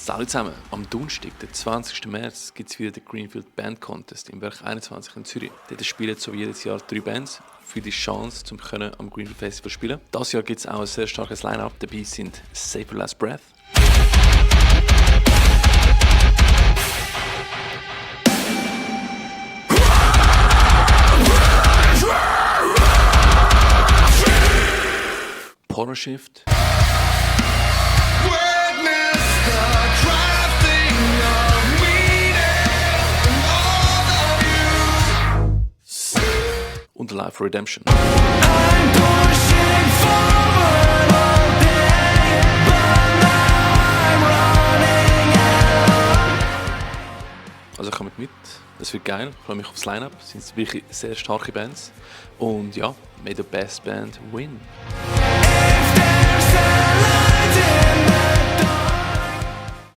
Salut zusammen! Am Donnerstag, den 20. März, gibt es wieder den Greenfield Band Contest im Werk 21 in Zürich. Dort spielen so wie jedes Jahr 3 Bands für die Chance, zum am Greenfield Festival zu spielen. Dieses Jahr gibt es auch ein sehr starkes Line-Up. Dabei sind Save Your Last Breath, Pornoshift, und Life Redemption. Also kommt mit, das wird geil, ich freue mich aufs Line-Up, es sind wirklich sehr starke Bands und ja, may the best band win.